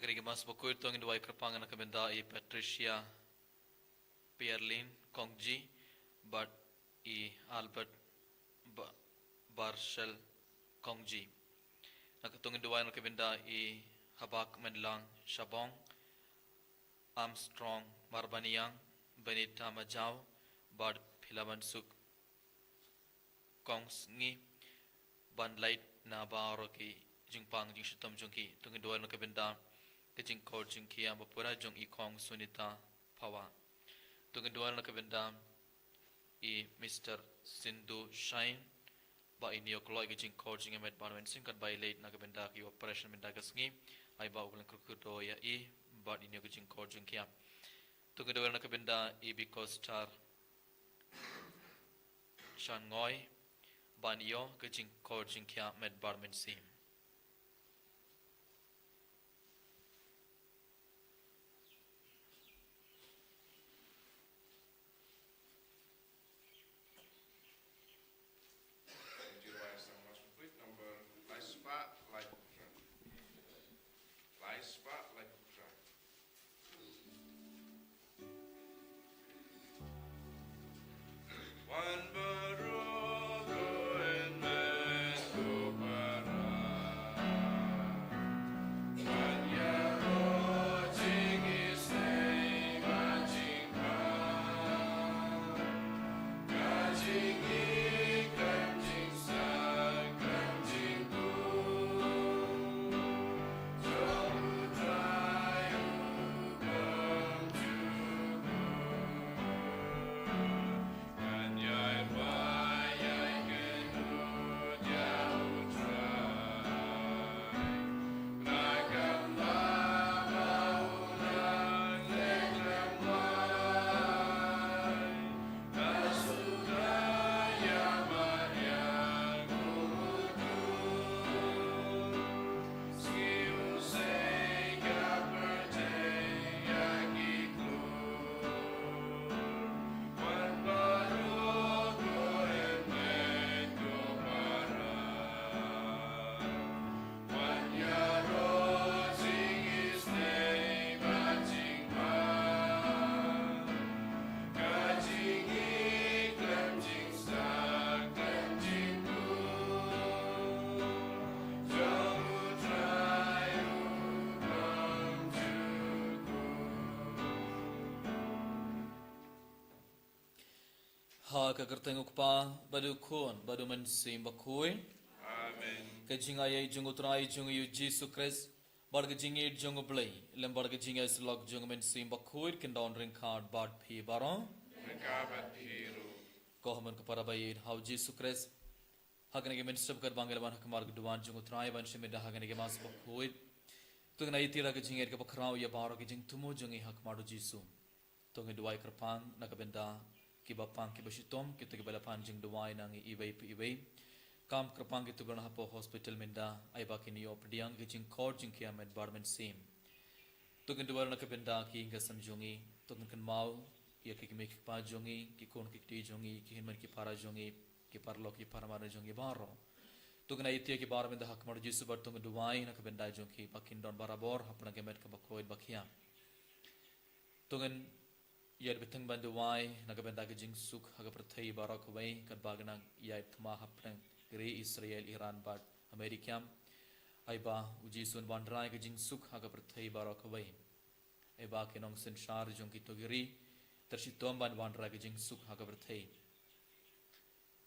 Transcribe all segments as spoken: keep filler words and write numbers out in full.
Kane ka Mass Bakhuid to ngin duwai kyrpang na ka bynda i Patricia Pierlin Kongji bad i Albert Ba- Barshel Kongji. Na ka to ngin duwai na ka bynda i Habak Menlang Shabong, Armstrong Marbaniang, Benita Majau bad Philaman Suk Kongsngi ban leit na baroh ki jingpang jingshitom jong ki. To ngin duwai na ka bynda ka jingkhor jingkhia ba pura jong i Kong Sunita Phawa. To ngin duwai na ka bynda i Mister Sindhu Shine ba i niyo kloi ka jingkhor jingkhia met bar mynsiem katba i leit na ka bynda ki operation mynta ka sngi. Ai ba u Blei un kyrkhu ïa i bad i niyo ka jingkhor jingkhia. To ngin duwai na ka bynda i Bikostar Shan Ngoi ban ïoh ka jingkhor jingkhia met bar mynsiem. Number lai spah lai phew phra. Lai spah lai phew phra. Wan baroh ko hynmen ko para. Wan ïaroh jingisynei bad jingpang. Ka jingïeit khlem jingstad khlem jingkut. Ha ka kyrteng u Kpa, bad u Khun, bad u Mynsiem Bakhuid. Amen. Ka jingaiei jong u Trai jong ngi u Jisu Khrist, bad ka jingïeit jong u Blei, lem bad ka jingïasyllok jong u Mynsiem Bakhuid, kin don ryngkat bad phi baroh. Ryngkat bad phi ruh. Ko hynmen ko para ba ïeit ha u Jisu Khrist. Ha kane ka mynsiem katba ngi la wan ha khmat ka duwan jong u Trai ban shim ïa ka ha kane ka Mass Bakhuid. To ngin ïa tyrwa ka jingïeit kaba khraw ïa baroh ka jingthmu jong ngi ha khmat u Jisu. To ngin duwai kyrpang na ka bynda kiba pang kiba shitom, kito kiba la pan jingduwai na ngi iwei pa iwei. Kam kyrpang kito kiba don hapoh hospital mynta, ai ba kin ïoh pdiang ka jingkhor jingkhia met bar mynsiem. To ngin duwai na ka bynda ki ïing ki sem jong ngi, to ngin kynmaw ïa ki kmie ki kpa jong ngi, ki khun ki kti jong ngi, ki hynmen ki para jong ngi, ki paralok ki parmar jong ngi baroh. To ngin ïa tyrwa ki baroh mynta ha khmat u Jisu bad to ngin duwai na ka bynda jong ki ba kin don barabor hapdeng ka met kaba khuid ba khia. To ngin ïa bteng ban duwai na ka bynta ka jingsuk ha ka pyrthei baroh kawei, katba ka nang ïaid thma hapdeng ka ri Israel, Iran bad Amerika. Ai ba u Jisu un wanrah ka jingsuk ha ka pyrthei baroh kawei. Ai ba ki nongsynshar jong kito ki ri, tyrwa shitom ban wanrah ka jingsuk ha ka pyrthei.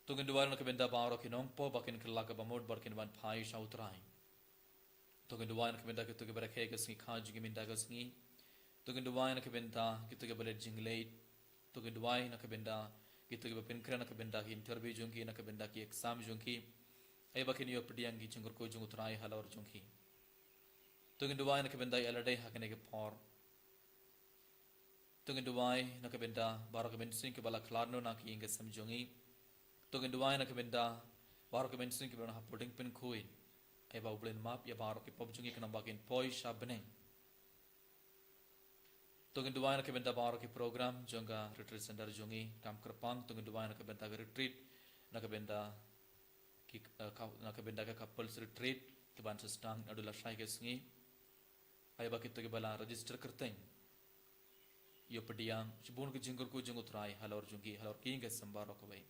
To ngin duwai na ka bynta baroh ki nongpop ba kin kylla kaba mut bad kin wan phai sha u Trai. To ngin duwai na ka bynta kito kiba rakhe ka sngi kha jong ngi mynta ka sngi. To ngin duwai na ka bynta kito kiba leit jingleit. To ngin duwai na ka bynta kito kiba pynkhreh na ka bynta ki interview jong ki, na ka bynta ki exam jong ki. Ai ba kin ïoh pdiang ki jingkyrkhu jong u Trai halor jong ki. To ngin duwai na ka bynta ïa lade ha kane ka por. To ngin duwai na ka bynta baroh ki mynsiem kiba la khlad noh na ki ïing ki sem jong ngi. To ngin duwai na ka bynta baroh ki mynsiem kiba don hapoh dieng pynkhuid. Ai ba u Blei un map ïa baroh ki pop jong ngi khnang ba kin poi sha bneng. To ngin duwai na ka bynta baroh ki program jong ka retreat center jong ngi, kam kyrpang to ngin duwai na ka bynta ka retreat, na ka bynta ki, eh, ka, na ka bynta ka couples retreat, kiban sa sdang naduh lashai ka sngi. Ai ba kito kiba la register kyrteng ïoh pdiang shibun ka jingkyrkhu jong U Trai halor jong ki, halor ki ngi ka sem baroh kawei.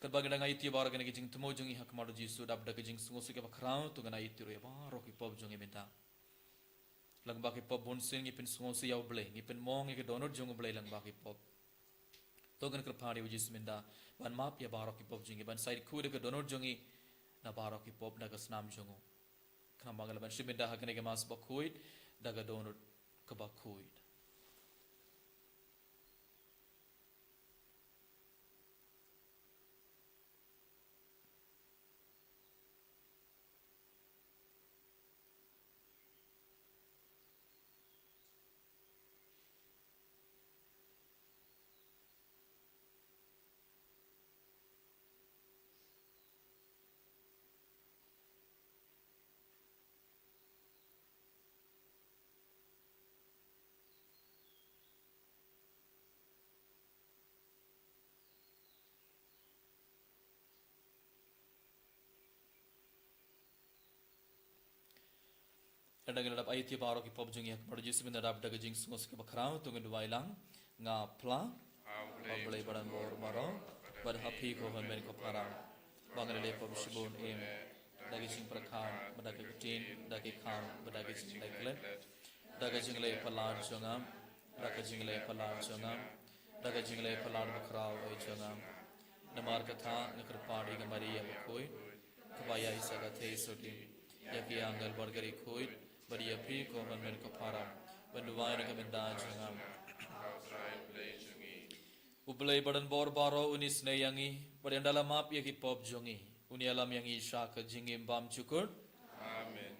Katba ngi dang aiti baroh kane ka jingthmu jong ngi ha khmat U Jisu, dap da ka jingsngewsih kaba khraw, to ngan aiti ruh ïa baroh ki pop jong ngi mynta. Lyngba ki pop bunsien ngi pynsngewsih ïa U Blei, ngi pynmong ïa ka dohnud jong U Blei lyngba ki pop. To ngan kyrpad ïa U Jisu mynta ban map ïa baroh ki pop jong ngi, ban sa ïakhuid da ka dohnud jong ngi na baroh ki pop da ka snam jong u. Khnang ba ngi lah ban shim mynta ha kane ka Mass bakhuid da ka dohnud kaba khuid. Lada ngi la dep aiti baroh ki pop jong ngi ha khmat U Jisu mynta, dap da ka jingsngewsih kaba khraw, to ngin duwai lang. Nga phla ha U Blei ba donbor baroh bad ha phi ko hynmen ko para, ba nga la leh pop shibun im, da ka jingpyrkhat bad da ka ktien, da ka kham bad da ka jinglaitluid, da ka jingleh palat jong nga, da ka jingleh palat jong nga, da ka jingleh palat bakhraw jong nga. Namar kata nga kyrpad ïa ka Maria bakhuid, kaba ïaishah ka theisotti, ïa ki angel bad ki riewkhuid, bad ïa phi ko hynmen ko para, ban duwai na ka bynta jong nga. U Blei ba donbor baroh un isynei ïa ngi, bad ynda la map ïa ki pop jong ngi, un ïalam ïa ngi sha ka jingim bymjukut. Amen.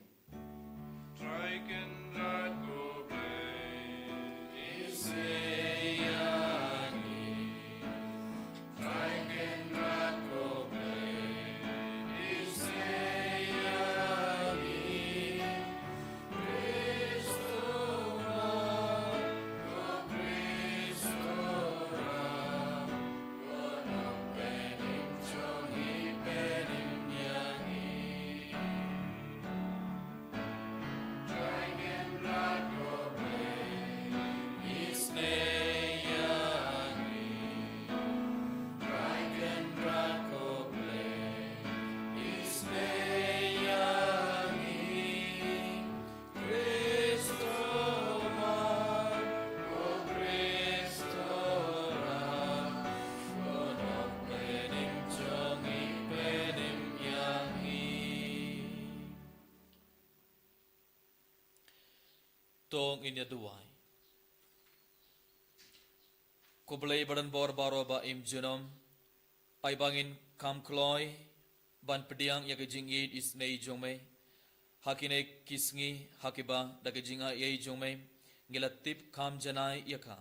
Trai Kynrad ko Blei, isynei ïa ngi. Trai Kynrad ko Blei, isynei ïa ngi. Khrist, ko Khrist, ko Kynrad jong ngi, pynim ïa ngi. Trai Kynrad ko Blei, isynei ïa ngi. Trai Kynrad ko Blei, isynei ïa ngi. Khrist, ko Khrist, ko Kynrad jong ngi, pynim ïa ngi. To ngin ïa duwai. Ko Blei ba donbor baroh ba im junom, ai ba ngin kham kloi ban pdiang ïa ka jingïeit isynei jong me ha kine ki sngi, ha kiba da ka jingaiei jong me ngi la tip kham janai ïa ka.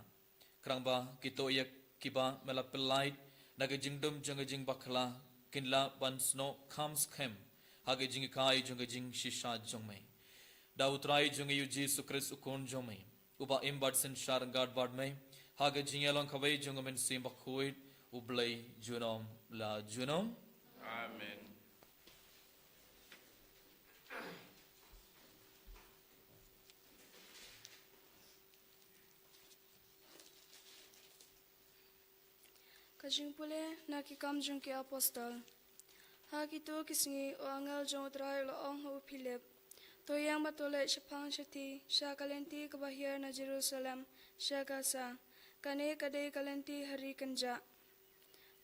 Khnang ba kito ïa kiba me la pyllait na ka jingdum jong ka jingbakla kin lah ban snoh kham skhem ha ka jinghikai jong ka jingshisha jong me. Da U Trai jong ngi U Jisu Khrist U Khun jong me, uba im bad synshar ryngkat bad me ha ka jingïalong kawei jong U Mynsiem Bakhuid, U Blei junom la junom. Amen. Ka jingpule na Ki Kam jong ki Apostol. Ha kito ki sngi u angel jong U Trai u la ong ha u Philip, "To ïeng bad to leit shaphang shathie sha ka lynti kaba hiar na Jerusalem sha Gaza, kane ka dei ka lynti ha ri kynjah."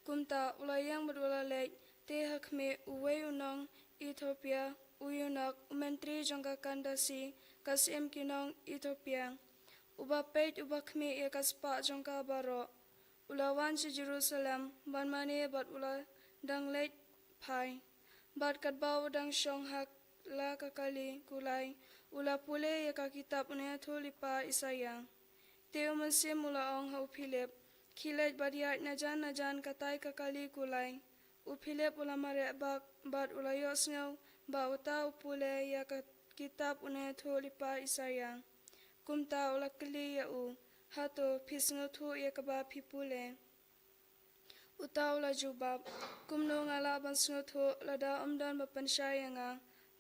Kumta u la ïeng bad u la leit, te ha khmih, uwei u nong Ethiopia, u ïunok, u myntri jong ka Kandasi, ka syiem ki nong Ethiopia, uba peit, uba khmih ïa ka spah jong ka baroh, u la wan sha Jerusalem ban mane bad u la dang leit phai. Bad katba u dang shong ha la ka kali kulai, u la pule ïa ka kitab u nongïathuhlypa Isaïah. Te u Mynsiem u la ong ha u Philip, "Khie leit bad ïaid najan najan katai ka kali kulai." U Philip u la mareh bak bad u la ïohsngew ba uta u pule ïa ka kitab u nongïathuhlypa Isaïah. Kumta u la kylli ïa u, "Hato phi sngewthuh ïa kaba phi pule?" Uta u la jubab, "Kumno nga lah ban sngewthuh lada ym don ba pynshai ïa nga?"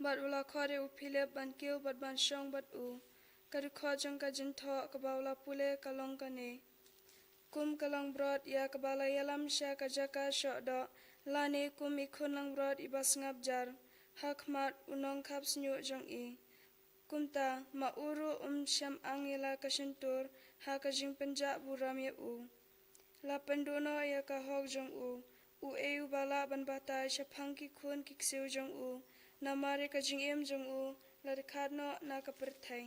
Bad u la khot ïa u Philip ban kiew bad ban shong bad u. Ka dkhot jong ka jingthoh kaba u la pule ka long kane: Kum ka langbrot ïa kaba la ïalam sha ka jaka shoh doh, lane kum i khun langbrot iba sngap jar ha khmat u nongkhap shñiuh jong i. Kumta, ma u ruh um shym ang ïa la ka shyntur ha ka jingpynjah burom ïa u. La pynduh noh ïa ka hok jong u, uei uba lah ban batai shaphang ki khun ki ksiew jong u, namar ïa ka jingim jong u la dkhat noh na ka pyrthei.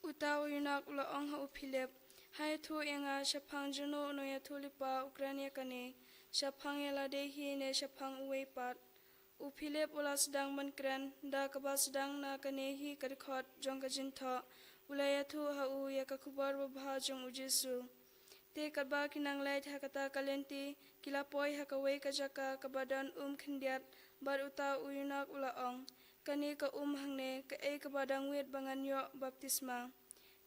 Uta u eunuch u la ong ha u Philip: Ha ïathuh ïa nga shaphang juno u nongïathuhlypa u kren ïa kane, shaphang ïa lade hi ne shaphang uwei pat? U Philip u la sdang ban kren da kaba sdang na kane hi ka dkhot jong ka jingthoh, u la ïathuh ha u ïa ka khubor babha jong u Jisu. Te katba ki nang leit ha kata ka lynti, ki la poi ha kawei ka jaka kaba don um khyndiat, bad uta u eunuch u la ong: Kane ka um hangne, kaei kaba dang wit ba ngan ïoh baptisma?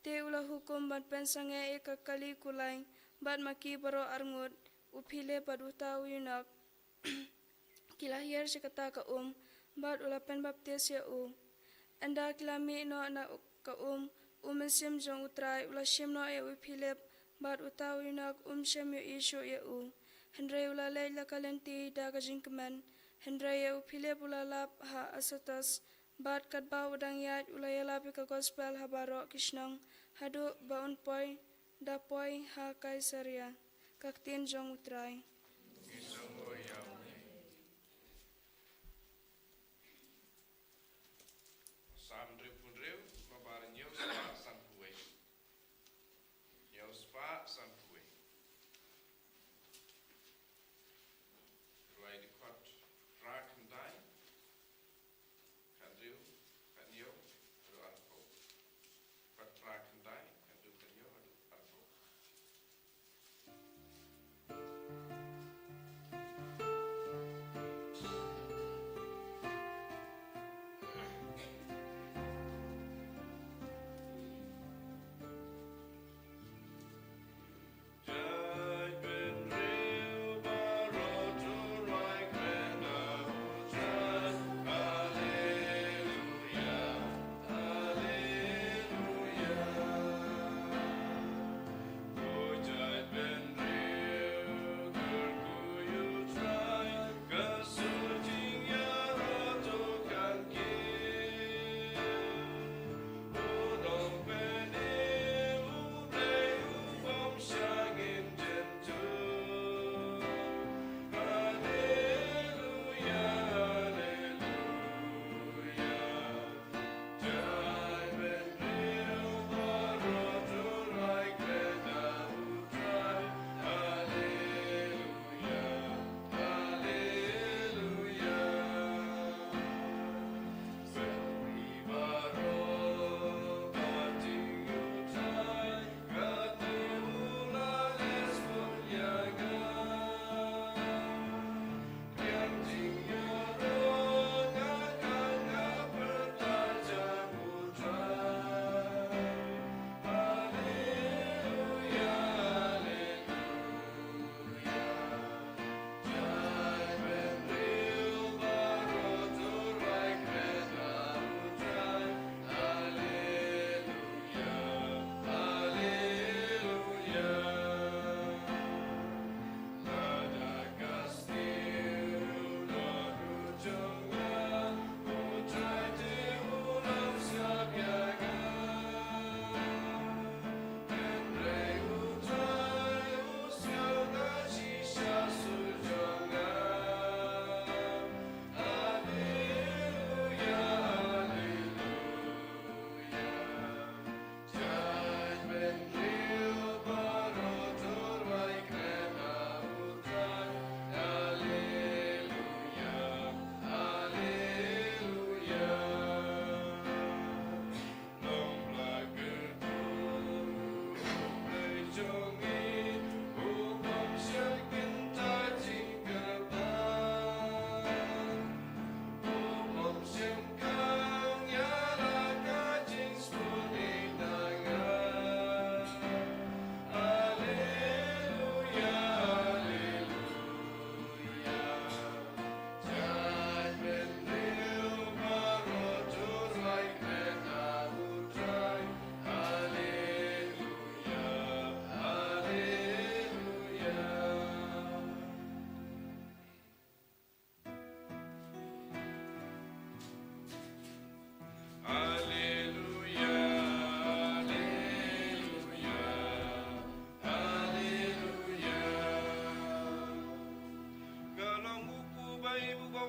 Te u la hukum ban pynsangeh ïa ka kali kulai, bad ma ki baroh arngut, u Philip bad uta u eunuch, ki la hiar sha kata ka um, bad u la pynbaptis ïa u. Ynda ki la mih noh na ka um, u Mynsiem jong U Trai u la shim noh ïa u Philip, bad uta u eunuch um shym ïohi shuh ïa u. Hynrei u la leit la ka lynti da ka jingkmen, hynrei ïa u Philip u la lap ha Azotus, bad katba u dang ïaid u la ïalap ïa ka gospel ha baroh ki shnong, haduh ba un poi, da poi ha Kaisaria. Ka ktien jong U Trai. Psalm hynriewphew hynriew, kaba ar hynñiew spah sanphew wei. Hynñiew spah sanphew wei. Rwai dkhot phra khyndai, khathynriew, khathynñiew, haduh arphew. Dkhot phra khyndai, khathynriew, khathynñiew, haduh arphew.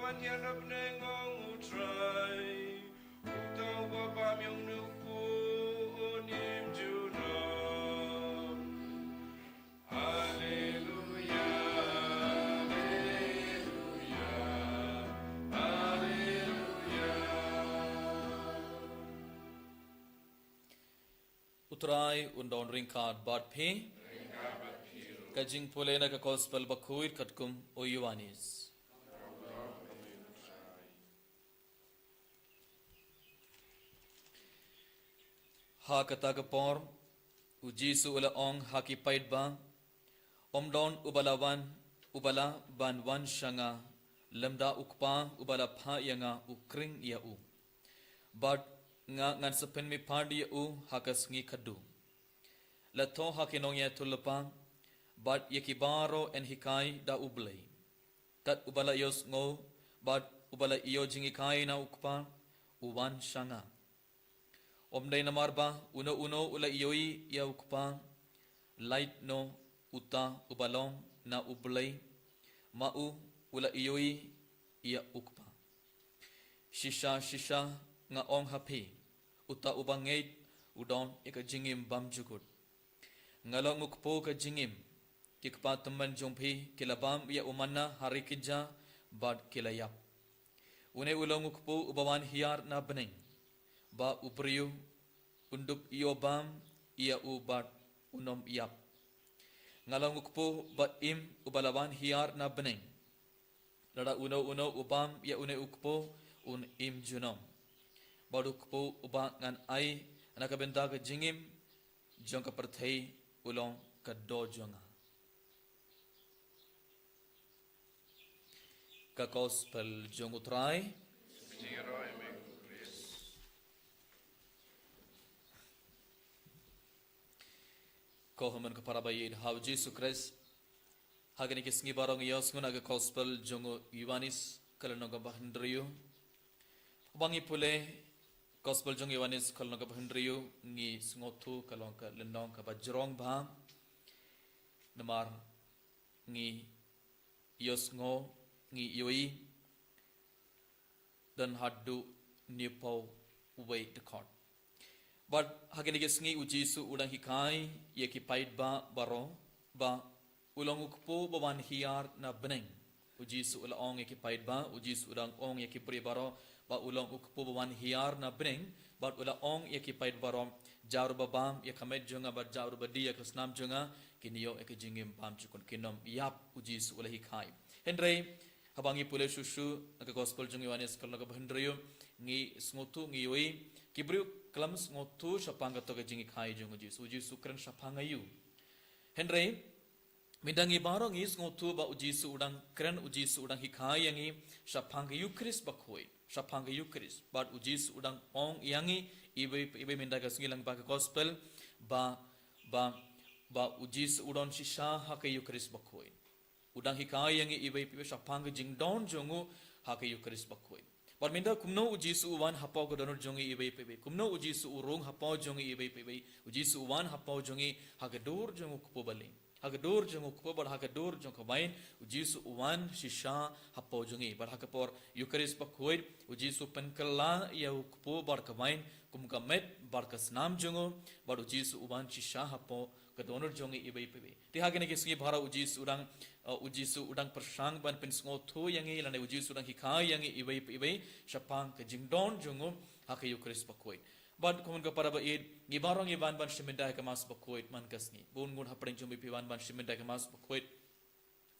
Ïa na bneng ong U Trai, uta uba bam ïa une u kpu un im junom. Alleluia, alleluia, alleluia. U Trai un don ryngkat bad phi. Ka jingpule na ka Gospel bakhuid katkum u Ïoannis. Ha kata ka por, u Jisu u la ong ha ki paidbah, ym don uba la wan, uba lah ban wan sha nga, lymda u Kpa uba la phah ïa nga u khring ïa u. Bad nga ngan sa pynmihpat ïa u ha ka sngi khatduh. La thoh ha ki nongïathuhlypa, bad ïa ki baroh yn hikai da u Blei. Kat uba la ïohsngew, bad uba la ïoh jinghikai na u Kpa, u wan sha nga. Ym dei namar ba uno uno u la ïohi ïa u Kpa, lait noh uta uba long na u Blei, ma u u la ïohi ïa u Kpa. Shisha shisha nga ong ha phi, uta uba ngeit u don ïa ka jingim bymjukut. Nga long u kpu ka jingim. Ki kpa tymmen jong phi ki la bam ïa u manna ha ri kynja bad ki la ïap. Une u long u kpu uba wan hiar na bneng, ba u briew un dup ïoh bam ïa u bad un ym ïap. Nga long u kpu ba im uba la wan hiar na bneng. Lada uno uno u bam ïa une u kpu un im junom. Bad u kpu uba ngan ai na ka bynta ka jingim jong ka pyrthei u long ka doh jong nga. Ka Gospel jong U Trai. Ko hynmen ko para ba ïeit ha u Jisu Khrist. Ha kine ki sngi baroh ngi ïohsngew na ka Gospel jong u Ïoannis ka lynnong kaba hynriew. Haba ngi pule Gospel jong u Ïoannis ka lynnong kaba hynriew ngi sngewthuh ka long ka lynnong kaba jrong bha. Namar ngi ïohsngew, ngi ïohi don haduh hynñiewphew wei dkhot. Bad ha kine ki sngi u Jisu u dang hikai ïa ki paidbah baroh ba u long u kpu ba wan hiar na bneng. U Jisu u la ong ïa ki paidbah, u Jisu u dang ong ïa ki briew baroh ba u long u kpu ba wan hiar na bneng, bad u la ong ïa ki paidbah baroh, ja ruh ba bam ïa ka met jong nga bad ja ruh ba die ïa ka snam jong nga, kin ïoh ïa ka jingim bymjukut, kin ym ïap, u Jisu u la hikai. Hynrei haba ngi pule shuh shuh na ka Gospel jong u Ïoannis ka lynnong kaba hynriew, ngi sngewthuh, ngi ïohi ki briew khlem sngewthuh shaphang kato ka jinghikai jong u Jisu. U Jisu u kren shaphang aïu? Hynrei mynta ngi baroh ngi sngewthuh ba u Jisu u dang kren, u Jisu u dang hikai ïa ngi shaphang ka Eukharist bakhuid, shaphang ka Eukharist. Bad u Jisu u dang ong ïa ngi iwei pa iwei mynta ka sngi lyngba ka Gospel ba, ba, ba u Jisu u don shisha ha ka Eukharist bakhuid. U dang hikai ïa ngi iwei pa iwei shaphang ka jingdon jong u ha ka Eukharist bakhuid. Bad mynta kumno u Jisu u wan hapoh ka dohnud jong ngi iwei pa iwei? Kumno u Jisu u rung hapoh jong ngi iwei pa iwei? U Jisu u wan hapoh jong ngi ha ka dur jong u kpu balieng, ha ka dur jong u kpu bad ha ka dur jong ka wain. U Jisu u wan shisha hapoh jong ngi. Bad ha ka por Eukharist bakhuid u Jisu u pynkylla ïa u kpu bad ka wain kum ka met bad ka snam jong u. Bad u Jisu u wan shisha hapoh ka dohnud jong ngi iwei pa iwei. Te ha kine ki sngi baroh u Jisu u dang, uh, u Jisu u dang pyrshang ban pynsngewthuh ïa ngi, lane u Jisu u dang hikai ïa ngi iwei pa iwei shaphang ka jingdon jong u ha ka Eukharist bakhuid. Bad kumno ko para ba ïeit, ngi baroh ngi wan ban shim bynta ïa ka Mass bakhuid man ka sngi. Bun ngut hapdeng jong ngi phi wan ban shim bynta ïa ka Mass bakhuid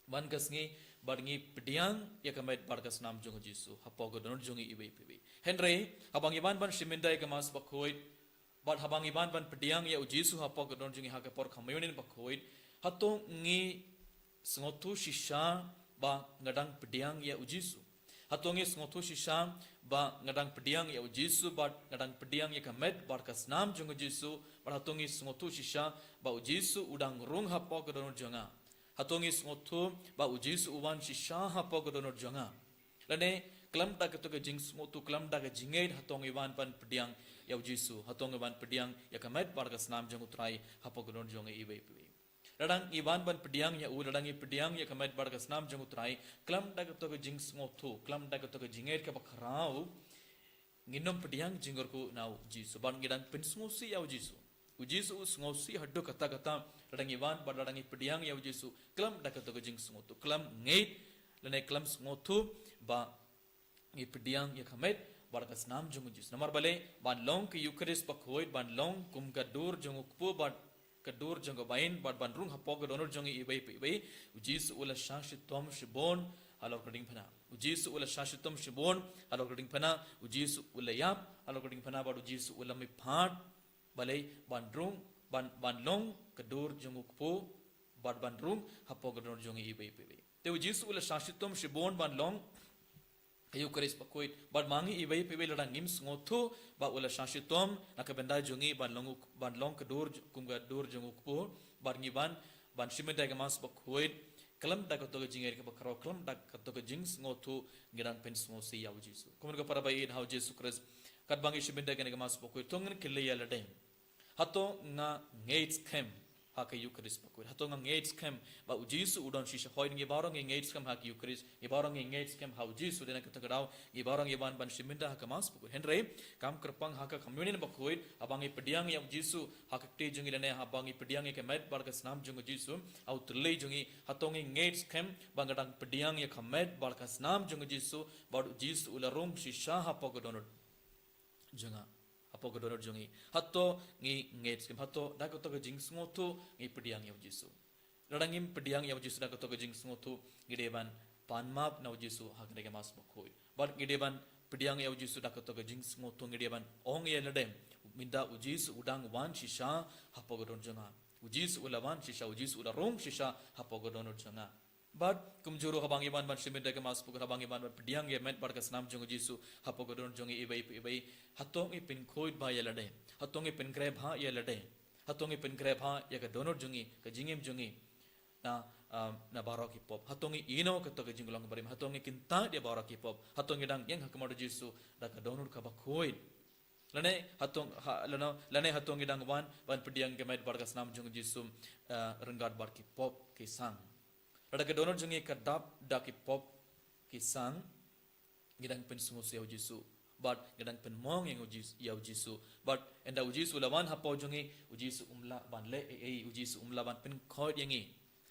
man ka sngi, bad ngi pdiang ïa ka met bad ka snam jong u Jisu hapoh ka dohnud jong ngi iwei pa iwei. Hynrei haba ngi wan ban shim bynta ïa ka Mass bakhuid, bad haba ngi wan ban pdiang ïa u Jisu hapoh ka dohnud jong ngi ha ka por Communion bakhuid, hato ngi sngewthuh shisha ba nga dang pdiang ïa u Jisu? Hato ngi sngewthuh shisha ba nga dang pdiang ïa u Jisu bad nga dang pdiang ïa ka met bad ka snam jong u Jisu? Bad hato ngi sngewthuh shisha ba u Jisu u dang rung hapoh ka dohnud jong nga? Hato ngi sngewthuh ba u Jisu u wan shisha hapoh ka dohnud jong nga? Lane khlem da kato ka jingsngewthuh, khlem da ka jingngeit, hato ngi wan ban pdiang ïa u Jisu, hato ngi wan pdiang ïa ka met bad ka snam jong u Trai hapoh ka dohnud jong ngi iwei pa iwei? Lada ngi wan ban pdiang ïa u, lada ngi pdiang ïa ka met bad ka snam jong u Trai, khlem da kato ka jingsngewthuh, khlem da kato ka jingngeit kaba khraw, ngin ym pdiang jingkyrkhu na u Jisu. Bad ngi dang pynsngewsih ïa u Jisu. U Jisu u sngewsih haduh katta katta, lada ngi wan, bad lada ngi pdiang ïa u Jisu, khlem da kato ka jingsngewthuh, khlem ngeit, lane khlem sngewthuh, ba ngi pdiang ïa ka met bad ka snam jong u Jisu. Namar balei, ban long ka Eucharist bakhuid, ban long kum ka dur jong u kpu bad ka dur jong ka bain, bad ban rung hapoh ka dohnud jong ngi iwei pa iwei, u Jisu u la shah shitom shibun halor ka diengphna. U Jisu u la shah shitom shibun halor ka diengphna, u Jisu u la ïap halor ka diengphna, bad u Jisu u la mihpat, balei, ban rung, ban, ban long ka dur jong u kpu, bad ban rung hapoh ka dohnud jong ngi iwei pa iwei. Te u Jisu u la shah shitom shibun ban long ka Eucharist bakhuid. Bad ma ngi iwei pa iwei lada ngim sngewthuh ba u la shah shitom na ka bynta jong ngi ban long u, ban long ka dur j-, kum ka dur jong u kpu, bad ngi wan ban shim bynta ïa ka Mass bakhuid, khlem da kato ka jingngeit kaba khraw, khlem da kato ka jingsngewthuh, ngi dang pynsngewsih ïa u Jisu. Kumno ka para ba ïeit ha u Jisu Khrist, katba ngi shim bynta ïa kane ka Mass bakhuid, to ngin kylli ïa lade, hato nga ngeit skhem ha ka Eucharist bakhuid? Hato nga ngeit skhem ba u Jisu u don shisha? Hooid, ngi baroh ngi ngeit skhem ha ka Eucharist, ngi baroh ngi ngeit skhem ha u Jisu, dei na kata ka daw ngi baroh ngi wan ban shim bynta ha ka Mass bakhuid. Hynrei kam kyrpang ha ka Communion bakhuid, haba ngi pdiang ïa u Jisu ha ka kti jong ngi, lane haba ngi pdiang ïa ka met bad ka snam jong u Jisu ha u tylli jong ngi, hato ngi ngeit skhem ba nga dang pdiang ïa ka met bad ka snam jong u Jisu, bad u Jisu u la rung shisha hapoh ka dohnud jong nga, hapoh ka dohnud jong ngi? Hato ngi ngeit skhem? Hato da kato ka jingsngewthuh ngi pdiang ïa u Jisu? Lada ngim pdiang ïa u Jisu da kato ka jingsngewthuh, ngi dei ban pan map na u Jisu ha kane ka Mass bakhuid. Bad ngi dei ban pdiang ïa u Jisu da kato ka jingsngewthuh, ngi dei ban ong ïa lade, mynta u Jisu u dang wan shisha hapoh ka dohnud jong nga. U Jisu u la wan shisha, u Jisu u la rung shisha hapoh ka dohnud jong nga. Bad kumjuh ruh haba ngi wan ban shim bynta ïa ka Mass bakhuid, haba ngi wan ban pdiang ïa ka met bad ka snam jong u Jisu hapoh ka dohnud jong ngi iwei pa iwei, hato ngi pynkhuid bha ïa lade? Hato ngi pynkhreh bha ïa lade? Hato ngi pynkhreh bha ïa ka dohnud jong ngi, ka jingim jong ngi na, um, na baroh ki pop? Hato ngi ïehnoh kato ka jinglong barim? Hato ngi kyntait ïa baroh ki pop? Hato ngi dang ïeng ha khmat u Jisu da ka dohnud kaba khuid? Lane hato, ha, lane, lane hato ngi dang wan ban pdiang ïa ka met bad ka snam jong u Jisu, uh, ryngkat bad ki pop ki sang? Lada ka dohnud jong ngi ka dap da ki pop ki sang, ngi dang pynsngewsih ïa u Jisu, bad ngi dang pynmong ïa u Jis-, ïa u Jisu. Bad ynda u Jisu u la wan hapoh jong ngi, u Jisu um lah ban leh ei ei, u Jisu um lah ban pynkhuid ïa ngi.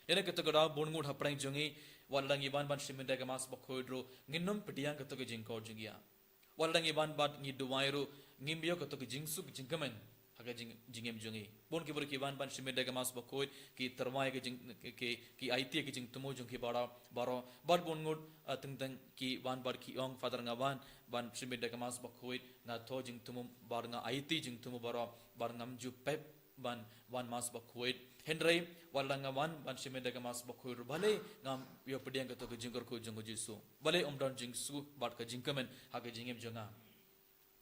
Dei na kata ka daw bun ngut hapdeng jong ngi, wat lada ngi wan ban shim bynta ïa ka Mass bakhuid ruh, ngin ym pdiang kato ka jingkhuid jong ngi ïa. Wat lada ngi wan bad ngi duwai ruh, ngim ïoh kato ka jingsuk jingkmen ha ka jing-, jingim jong ngi. Bun ki briew ki wan ban shim bynta ïa ka Mass bakhuid, ki tyrwa ïa ka jing, ki, ki, ki aiti ïa ka jingthmu jong ki baroh, baroh. Bad bun ngut, ah, teng teng ki wan bad ki ong, Father, nga wan ban shim bynta ïa ka Mass bakhuid, nga thoh jingthmu bad nga aiti jingthmu baroh, bad ngam ju pep ban wan Mass bakhuid. Hynrei wat lada nga wan ban shim bynta ïa ka Mass bakhuid ruh, balei ngam ïoh pdiang kato ka jingkyrkhu jong u Jisu? Balei um don jingsuk bad ka jingkmen ha ka jingim jong nga?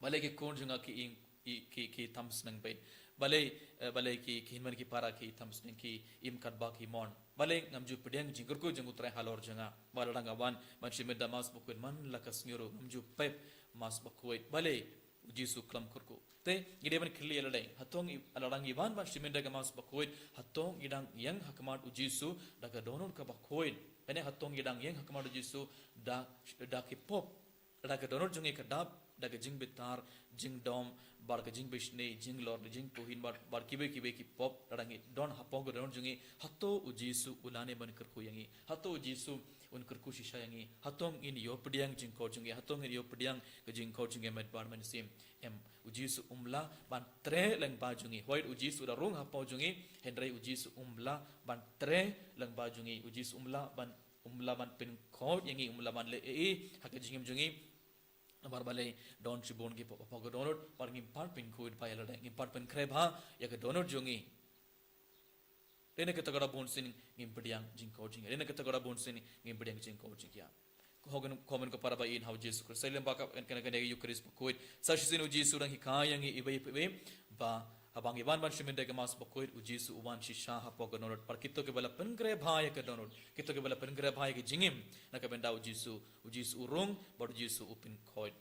Balei ki khun jong nga ki ï-, ï-, ki, ki tam sneng beit? Balei, eh, balei ki, ki hynmen ki para ki tam sneng, ki im katba ki mon? Balei ngam ju pdiang jingkyrkhu jong u Trai halor jong nga? Wat lada nga wan ban shim bynta Mass bakhuid man la ka sngi ruh, ngam ju pep Mass bakhuid. Balei u Jisu khlem kyrkhu? Te ngi dei ban kylli ïa lade, hato ngi, lada ngi wan ban shim bynta ïa ka Mass bakhuid, hato ngi dang ïeng ha khmat u Jisu da ka dohnud kaba khuid? Lane hato ngi dang ïeng ha khmat u Jisu da, da ki pop? Lada ka dohnud jong ngi ka dap da ka jingbitar, jingdom, bad ka jingbishni, jinglor, jingtuhin, bad, bad kiwei kiwei ki pop, lada ngi don hapoh ka dohnud jong ngi, hato u Jisu u lah ne ban kyrkhu ïa ngi? Hato u Jisu un kyrkhu shisha ïa ngi? Hato ngin ïoh pdiang jingkhuid jong ngi? Hato ngin ïoh pdiang ka jingkhuid jong ngi met bad mynsiem? Em, u Jisu um lah ban treh lyngba jong ngi. Hooid, u Jisu u la rung hapoh jong ngi, hynrei u Jisu um lah ban treh lyngba jong ngi. U Jisu um lah ban, um lah ban pynkhuid ïa ngi, um lah ban leh ei ei ha ka jingim jong ngi. Namar balei, don shibun ki pop hapoh ka dohnud, bad ngim pat pynkhuid bha ïa lade, ngim pat pynkhreh bha ïa ka dohnud jong ngi. Dei na kata ka daw bunsien ngim pdiang jingkhuid jong ngi. Dei na kata ka daw bunsien ngim pdiang jingkhuid jong ngi. Ko hynmen, ko hynmen ko para ba ïeit ha u Jisu Khrist. Sa lem ba ka, kane, kane ka Eucharist bakhuid, sa shisien u Jisu u dang hikai ïa ngi iwei pa iwei ba haba ngi wan ban shim bynta ïa ka Mass bakhuid, u Jisu u wan shisha hapoh ka dohnud. Bad kito kiba la pynkhreh bha ïa ka dohnud, kito kiba la pynkhreh bha ïa ka jingim na ka bynta u Jisu, u Jisu u rung, bad u Jisu u pynkhuid,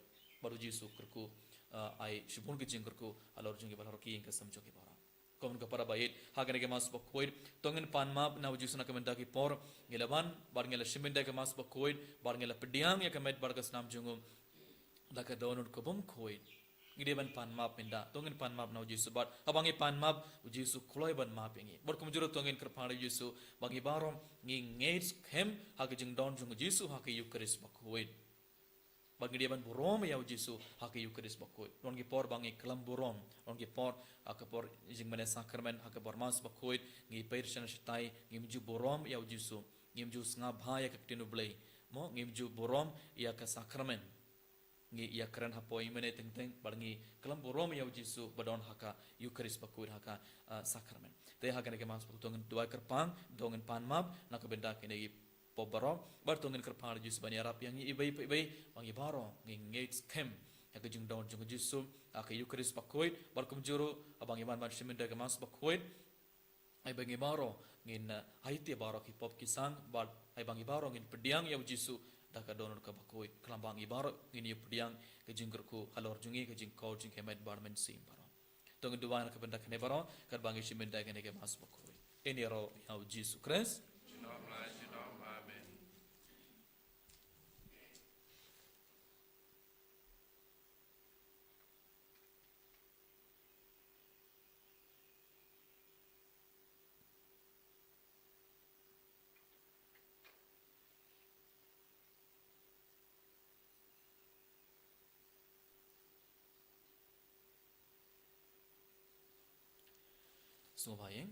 bad u Jisu u kyrkhu, ah, ai shibun ki jingkyrkhu halor jong ki, bad halor ki ïing ki sem jong ki baroh. Kumno ka para ba ïeit, ha kane ka Mass bakhuid, to ngin pan map na u Jisu na ka bynta ki por ngi la wan, bad ngi la shim bynta ka Mass bakhuid, bad ngi la pdiang ïa ka met bad ka snam jong u da ka dohnud ka bym khuid. Ngi dei ban pan map mynta, to ngin pan map na u Jisu bad haba ngi pan map, u Jisu u kloi ban map ïa ngi. Bad kumjuh ruh to ngin kyrpad ïa u Jisu ba ngi baroh ngi ngeit skhem ha ka jingdon jong u Jisu ha ka Eukharist bakhuid. Ba ngi dei ban burom ïa u Jisu ha ka Eukharist bakhuid. Don ki por ba ngi khlem burom, don ki por ha ka por jingmane sakramen, ha ka por Mass bakhuid, ngi peit shane shatai, ngim ju burom ïa u Jisu, ngim ju sngap bha ïa ka ktien U Blei. Mo, ngim ju burom ïa ka sakramen. Ngi ïakren hapoh ïingmane teng teng, bad ngi khlem burom ïa u Jisu ba don ha ka Eukharist bakhuid, ha ka, ah, sakramen. Te ha kane ka Mass bakhuid to ngin duwai kyrpang, to ngin pan map na ka bynta kine ki pop baroh, bad to ngin kyrpad ïa u Jisu ban ïarap ïa ngi iwei pa iwei, ba ngi baroh ngi ngeit skhem ïa ka jingdon jong u Jisu ha ka Eukharist bakhuid, bad kumjuh ruh haba ngi wan ban shim bynta ka Mass bakhuid, ai ba ngi baroh ngin, eh, aiti baroh ki pop ki sang, bad ai ba ngi baroh ngin pdiang ïa u Jisu da ka dohnud ka bakhuid. Khlem ba ngi baroh ngin ïa pdiang ka jingkyrkhu halor jong ngi, ka jingkor jong ka met bad mynsiem baroh. To ngin duwai na ka bynta kane baroh, katba ngi shim bynta kane ka Mass bakhuid. Ïn ïaroh ïa u Jisu Khrist. Junom la junom, amen. Sngewbha ïing.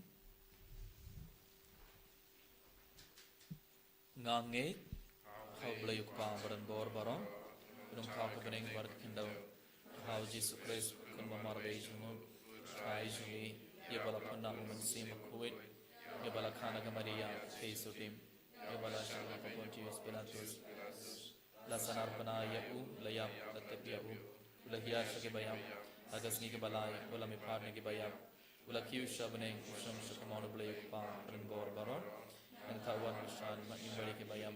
Nga ngeit ha U Blei U Kpa badonbor baroh, U Nongthaw ka bneng bad ka khyndew, ha U Jisu Khrist u khun ba marwei jong u, u Trai jong ngi, ïa ba la pynah u Mynsiem Bakhuid, ïa ba la kha na ka Maria ka Ïsudim, ïa ba la shong ha ka Pontius Pilatus, la sanar bnai ïa u, la ïap, la tep ïa u, u la hiar sha ki baïap, ha ka sngi kaba lai u la mihpat na ki baïap, u la kiew sha bneng, u shong sha kamon U Blei U Kpa badonbor baroh. Nangta u wan ban bishar na ka bynta ki baïap.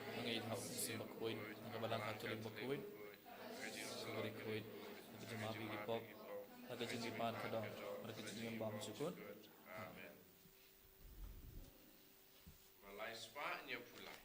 Nga ngeit ha U Mynsiem Bakhuid, ha ka Balang Katholik bakhuid, ha ka jingïasuk bakhuid, ha ka jingmap ïa ki pop, ha ka jingmihpat khadar, ha ka jingim bymjukut. Amen. Malai spah nia pulai.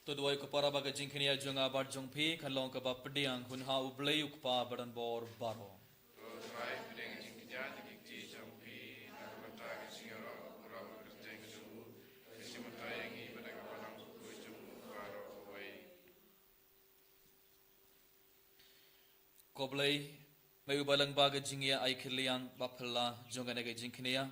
To duwai ko para ba ka jingkñia jong nga bad jong phi kan long kaba pdiang hun ha U Blei U Kpa badonbor baroh. To duwai pdiang jingkñia jong ki kti jong phi na ka bynta ka jingïaroh u Kpa, ka kyrteng jong u, ka jingmyntoi ïa ngi bad na ka balang bakhuid jong u baroh kawei. Ko Blei, me uba lyngba ka jingïa ai kylliang ba phylla jong kane ka jingkñia,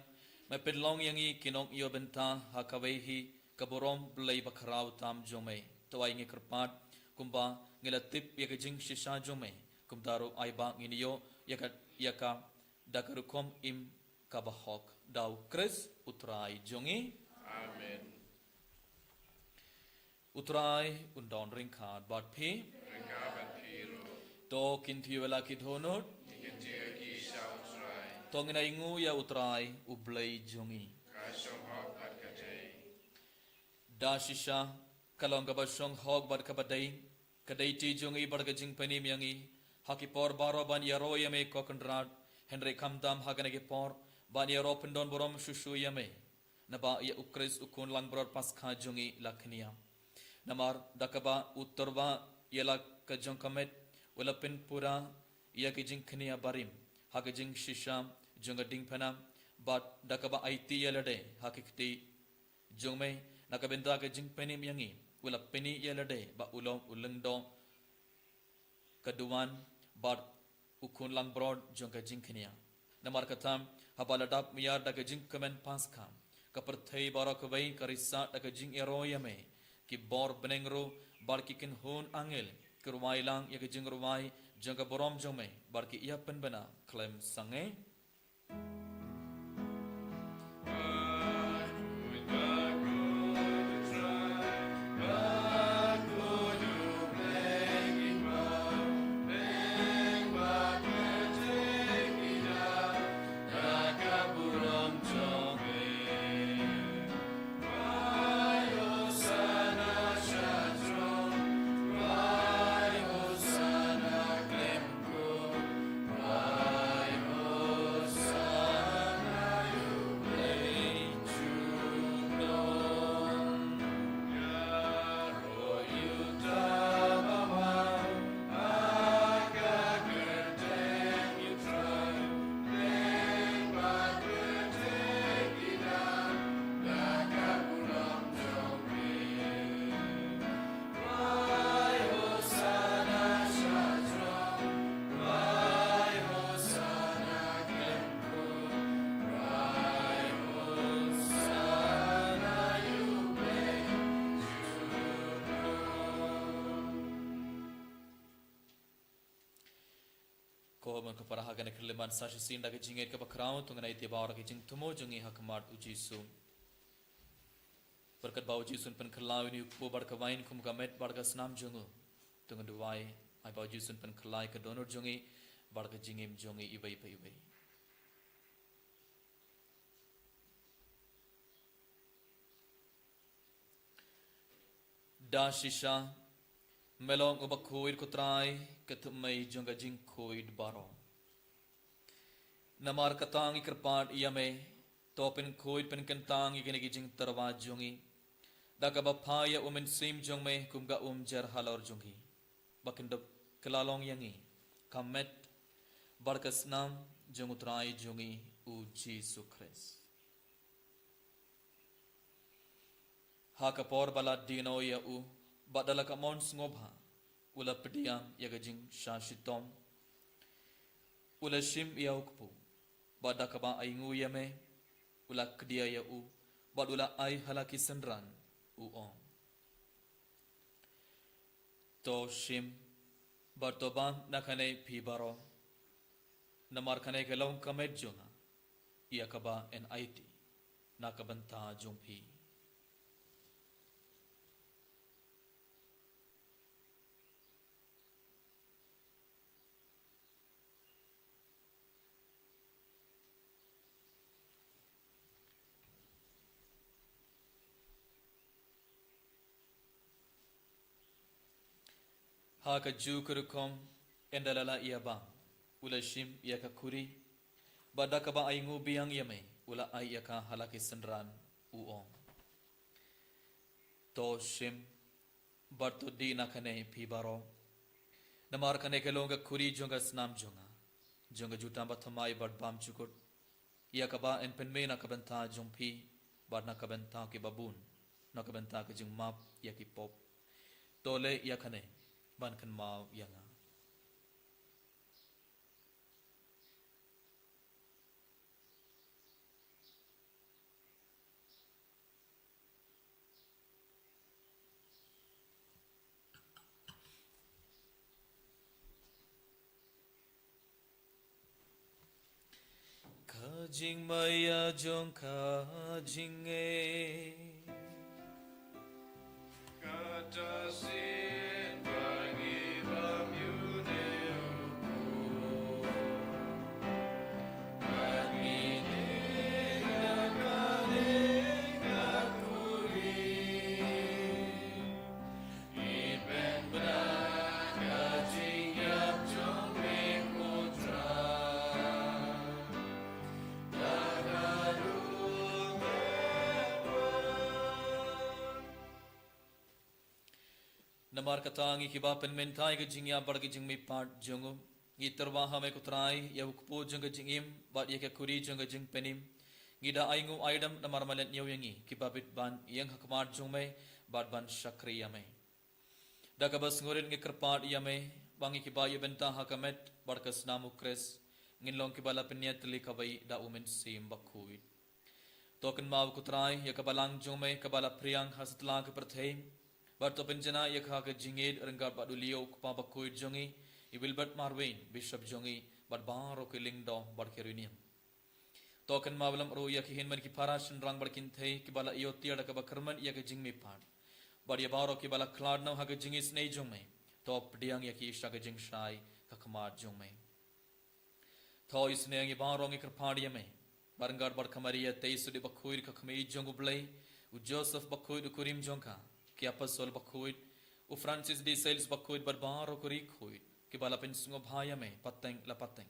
me pynlong ïa ngi ki nongïoh bynta ha kawei hi ka burom Blei bakhraw tam jong me. To ai ngi kyrpad kumba ngi la tip ïa ka jingshisha jong me, kumta ruh ai ba ngin ïoh ïa ka, ïa ka da ka rukom im kaba hok. Da U Khrist U Trai jong ngi. Amen. U Trai un don ryngkat bad phi. Ryngkat bad phi ruh. To kin thiew ïa la ki dohnud. Kin thiew ïa ki sha u Trai. To ngin ainguh ïa u Trai u Blei jong ngi. Ka shong hok bad ka dei. Da shisha, ka long kaba shong hok bad kaba dei, ka dei ti jong ngi bad ka jingpynim ïa ngi, ha ki por baroh ban ïaroh ïa me ko Kynrad, hynrei khamtam ha kane ki por, ban ïaroh pyndon burom shuh shuh ïa me. Naba ïa u Khrist u khun langbrot Paskha jong ngi la khñiang. Namar da kaba u tyrwa ïa la ka jong ka met, u la pynpura ïa ki jingkhñiang barim, ha ka jingshisha jong ka diengphna, bad da kaba aiti ïa lade, ha ki kti jong me, na ka bynta ka jingpynim ïa ngi, u la pyni ïa lade, ba u long u lyngdoh ka duwan, bad u khun langbrot jong ka jingkhñiang. Namar kata, haba la dap mïar da ka jingkmen Paskha, ka pyrthei baroh kawei ka risa da ka jingïaroh ïa me, ki bor bneng ruh, bad ki kynhun angel, ki rwai lang ïa ka jingrwai jong ka burom jong me, bad ki ïa pynbna khlem sangeh. Ko ban ka para ha kane ka khyllipmat sa shisien da ka jingngeit kaba khraw, to ngin ïa ïathuh bad ka jingthmu jong ngi ha khmat u Jisu. Bad katba u Jisu un pynkylla ïa une u kpu bad ka wain kum ka met bad ka snam jong u, to ngin duwai, ai ba u Jisu un pynkylla ïa ka dohnud jong ngi bad ka jingim jong ngi iwei pa iwei. Da shisha, me long uba khuid ko Trai, ka thymmei jong ka jingkhuid baroh. Namar kata ngi kyrpad ïa me, to pynkhuid pynkyntang ïa kine ki jingtyrwa jong ngi, da kaba phah ïa u Mynsiem jong me kum ka umjer halor jong ngi, ba kin da kylla long ïa ngi ka met bad ka snam jong u Trai jong ngi u Jisu Khrist. Ha ka por ba la die noh ïa u, bad da la ka mon sngewbha, u la pdiang ïa ka jingshah shitom, u la shim ïa u kpu, bad da kaba ainguh ïa me, u la kdiah ïa u, bad u la ai ha la ki synran, u ong: To shim, bad to bam na kane phi baroh. Namar kane ka long ka met jong nga, ïa kaba yn aiti na ka bynta jong phi. Ha kajuh ka rukom, ynda la lah ïa bam, u la shim ïa ka khuri, bad da kaba ainguh biang ïa me, u la ai ïa ka ha la ki synran, u ong: To shim, bad to dih na kane phi baroh. Namar kane ka long ka khuri jong ka snam jong nga, jong ka jutang bathymmai bad bymjukut, ïa kaba yn pynmih na ka bynta jong phi, bad na ka bynta ki babun, na ka bynta ka jingmap ïa ki pop. To leh ïa kane ban kynmaw ïa nga. Ka jingmaïa jong ka jingngeit. Namar kata ngi kiba pynmynta ïa ka jingïap bad ka jingmihpat jong u, ngi tyrwa ha me ko Trai, ïa u kpu jong ka jingim, bad ïa ka kuri jong ka jingpynim. Ngi da ainguh aidam namar me leit ñiew ïa ngi, kiba bit ban ïeng ha khmat jong me, bad ban shakri ïa me. Da kaba sngewrit ngi kyrpad ïa me, ba ngi kiba ïa bynta ha ka met, bad ka snam u Khrist, ngin long kiba la pynïatylli kawei da u Mynsiem Bakhuid. To kynmaw ko Trai, ïa ka balang jong me, kaba la phriang ha satlak ka pyrthei. Bad to pynjanai ïa ka ha ka jingïeit, ryngkat bad u Leo u kpa bakhuid jong ngi, i Wilbert Marwein, Bishop jong ngi, bad baroh ki lyngdoh, bad ki riewniam. To kynmaw lem ruh ïa ki hynmen ki para shynrang bad kynthei, kiba la ïoh tiar da kaba kyrmen ïa ka jingmihpat. Bad ïa baroh kiba la khlad noh ha ka jingisynei jong me. To pdiang ïa ki sha ka jingshai, ha khmat jong me. To isynei ïa ngi baroh ngi kyrpad ïa me. Bad ryngkat bad ka Maria Theisotti bakhuid ka kmie jong u Blei, u Joseph bakhuid u kurim jong ka, ki apostol bakhuid, u Francis de Sales bakhuid bad baroh ki riewkhuid, kiba la pynsngewbha ïa me, pateng la pateng.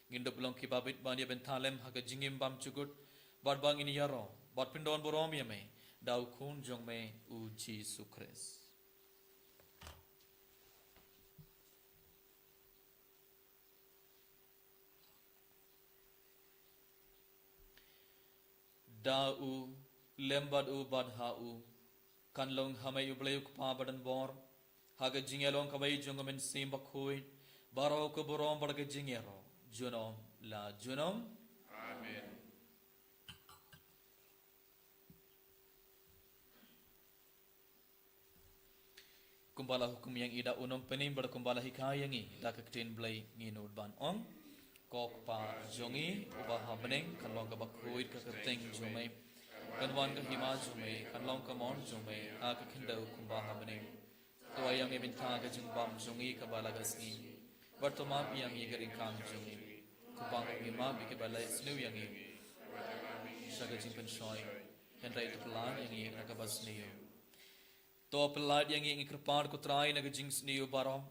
Ngin dup long kiba bit ban ïa bynta lem ha ka jingim bymjukut, bad ba ngin ïaroh, bad pyndonburom ïa me, da u Khun jong me, u Jisu Khrist. Da u, lem bad u, bad ha u, kan long ha me u Blei u Kpa badonbor, ha ka jingïalong kawei jong u Mynsiem Bakhuid, baroh ka burom bad ka jingïaroh, junom la junom. Amen. Kumba la hukum ïa ngi da u nongpynim bad kumba la hikai ïa ngi da ka ktien Blei ngin nud ban ong. Ko Kpa jong ngi uba ha bneng, kan long kaba khuid ka kyrteng jong me. Kan wan ka hima jong me, kan long ka mon jong me ha ka khyndew kumba ha bneng. To ai ïa ngi mynta ka jingbam jong ngi kaba la ka sngi. Bad to map ïa ngi ka ryngkang jong ngi, kumba ngi map ïa kiba leh sniew ïa ngi. Sha ka jingpynshoi, hynrei to pyllait ïa ngi na kaba sniew. To pyllait ïa ngi, ngi kyrpad ko Trai, na ka jingsniew baroh.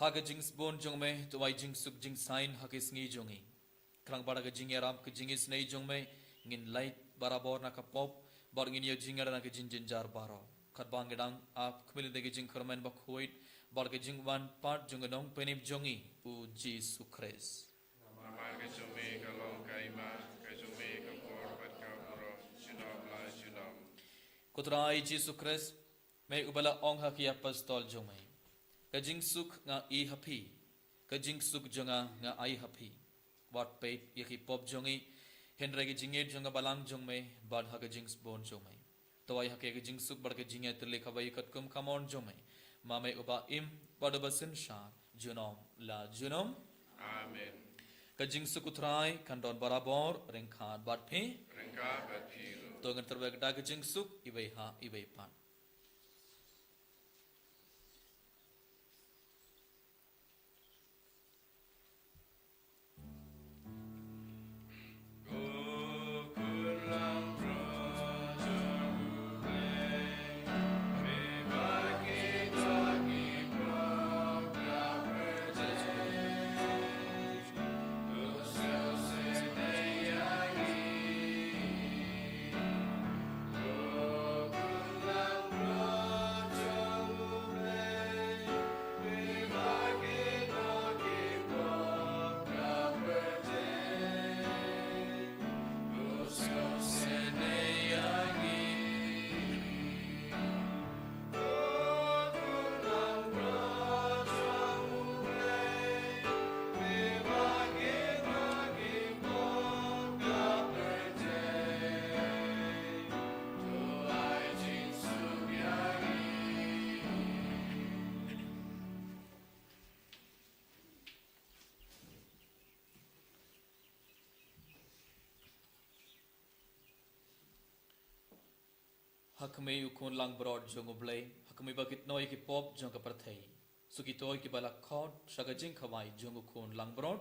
Ha ka jingsbun jong me, to ai jingsuk jingsain ha ka sngi jong ngi. Khnang ba da ka jingïarap ka jingisynei jong me, ngin lait barabor na ka pop, bad ngin ïoh jingïada na ka jingjynjar baroh. Katba ngi dang ap khmih lynti ka jingkyrmen bakhuid, bad ka jingwan pat jong u Nongpynim jong ngi, u Jisu Khrist. Namar ka jong me ka long ka hima, ka jong me ka por bad ka burom, junom la junom. Ko Trai Jisu Khrist, me uba la ong ha ki apostol jong me, ka jingsuk nga ai ha phi, ka jingsuk jong nga nga ai ha phi. Wat peit ïa ki pop jong ngi, hynrei ka jingïeit jong ka balang jong me, bad ha ka jingsbun jong me. To ai ha ki ka jingsuk bad ka jingïatylli kaba ïa katkum ka mon jong me. Ma me uba im, bad uba synshar, junom la junom. Amen. Ka jingsuk u Trai, kan don barabor, ryngkat bad phi. Ryngkat bad phi ruh. To ngin tyrwa da ka jingsuk, iwei ha, iwei pat. Ha khmih u Khun langbrot jong U Blei, ha Kumba ki tnoi ki pop jong ka pyrthei, sa kito kiba la khot sha ka jingkhawai jong u Khun langbrot.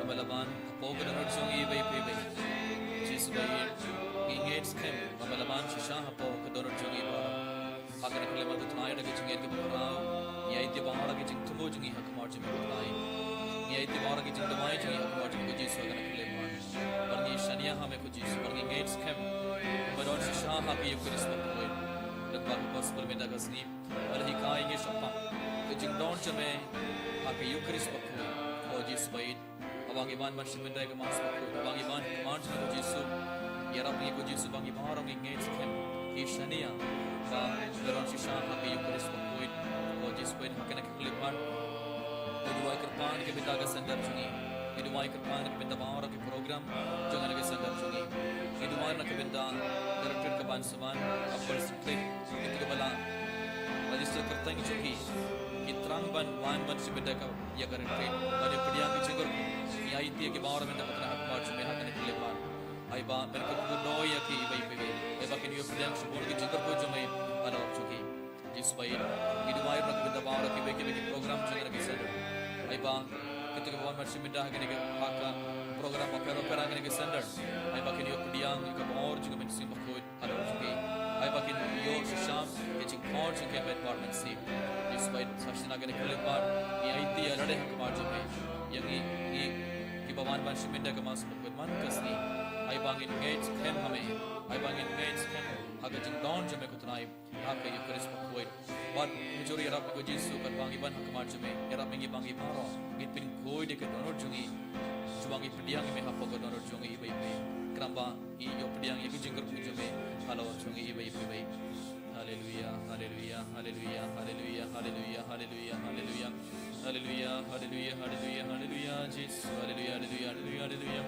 ba la wan hapoh ka dohnud jong ngi iwei pa iwei. Jisu ba ïeit, ngi ngeit skhem ba la wan shisha hapoh ka dohnud jong ngi baroh. Ha kane ka khyllipmat ko Trai, da ka jingngeit kaba khraw, ngi aiti baroh ki jingthmu jong ngi ha khmat jong me ko Trai. Ngi aiti baroh ki jingduwai jong ngi ha khmat jong me ko Jisu ha kane ka khyllipmat. Bad ngi shaniah ha me ko Jisu, bad ngi ngeit skhem ba don shisha ha ka Eukharist bakhuid. Lyngba ka gospel mynta ka sngi, ba la hikai ïa ngi shaphang ka jingdon jong me ha ka Eukharist bakhuid. Ko Jisu ba ïeit, haba ngi wan ban shim bynta ïa ka Mass bakhuid, haba ngi wan ha khmat jong me ko Jisu, ïarap ïa ngi ko Jisu ba ngi baroh ngi ngeit skhem, ngi shaniah ba me don shisha ha ka Eukharist bakhuid. Ko Jisu ba ïeit, ha kane ka khyllipmat ngi duwai kyrpang na ka bynta ka sender jong ngi. Ngi duwai kyrpang na ka bynta baroh ki program jong kane ka sender jong ngi. Ngi duwai na ka bynta ka retreat kaban sa wan, ka first retreat, kito kiba la register kyrteng jong ki, ki thrang ban wan ban shim bynta ïa ka retreat. Ban ïa pdiang ki jingkyrkhu, ngi aiti ïa ki baroh mynta ko Trai ha khmat jong me ha kane ka khyllipmat. Ai ba men kyrkhu dei ïa ki iwei pa iwei. Ai ba kin ïoh pdiang shibun ki jingkyrkhu jong me halor jong ki. Jisu ba ïeit, ngi duwai ruh na ka bynta baroh kiwei kiwei ki program jong kane ka sender. Ai ba kito kiba wan ban shim bynta ha kane ka, ha ka program bapher bapher ha kane ka sender, ai ba kin ïoh pdiang ïa ka bor jong ka Mynsiem Bakhuid halor jong ki. Ai ba kin ïoh shisha ïa ka jingkhot jong ka met bad mynsiem. Jisu ba ïeit, sa shisien ha kane ka khyllipmat ngi aiti ïa lade ha khmat jong me, ïa ngi, ngi kiba wan ban shim bynta ïa ka Mass bakhuid man ka sngi. Ai ba ngin ngeit skhem ha me. Ai ba ngin ngeit skhem ha ka jingdon jong me ko Trai ha ka Eukharist bakhuid. Bad ngi ju ïarap ko Jisu, katba ngi wan ha khmat jong me, ïarap ïa ngi ba ngi baroh ngin pynkhuid ïa ka dohnud jong ngi, shuwa ngi pdiang ïa me hapoh ka dohnud jong ngi iwei pa iwei. Khnang ba ngi ïoh pdiang ïa ka jingkyrkhu jong me halor jong ngi iwei pa iwei. Haleluya, haleluya, haleluya, haleluya, haleluya, haleluya, haleluya. Haleluya, haleluya, haleluya, haleluya, Jisu. Haleluya, haleluya, haleluya, haleluya.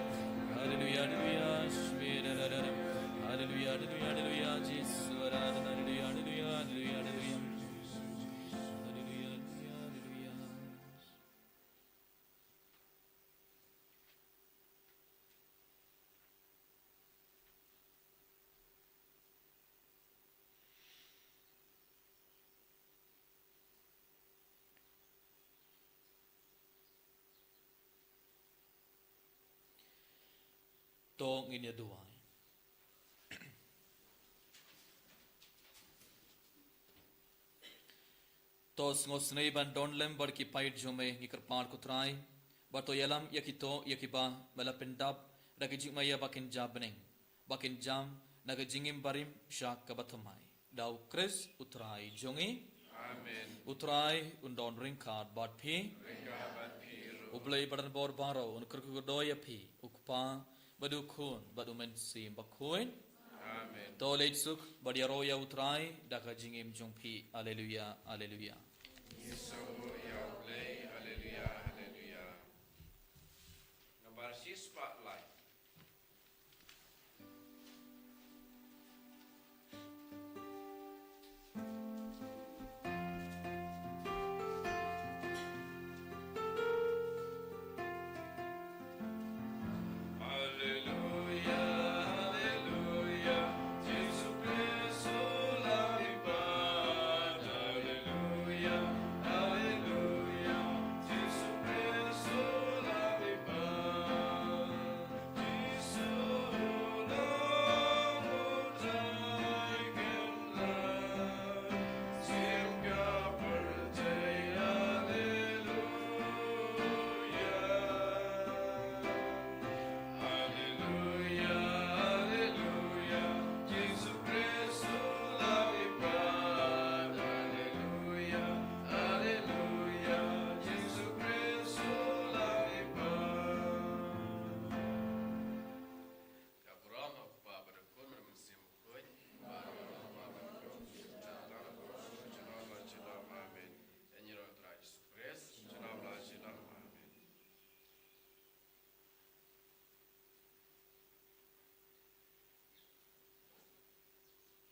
Haleluya, haleluya, shmira, ra, ra, ra. Haleluya, haleluya, haleluya, Jisu. Ra, ra, ra, haleluya, haleluya, haleluya, haleluya. Haleluya, haleluya, haleluya. To ngin ïa duwai. To sngewsynei ban don lem bad ki paid jong me, ngi kyrpad ko Trai ba to ïalam ïa kito ïa kiba me la pyndap da ka jingma ïa ba kin jia bneng, ba kin jam na ka jingim barim sha kaba thymmai. Da U Khrist U Trai jong ngi. Amen. U Trai un don ryngkat bad phi. Ryngkat bad phi ruh. U Blei ba donbor baroh un kyrkhu kyrdoh ïa phi, U Kpa bad U Khun bad U Mynsiem Bakhuid. Amen. To leit suk bad ïaroh ïa U Trai da ka jingim jong phi. Haleluya, haleluya. Ngi sngew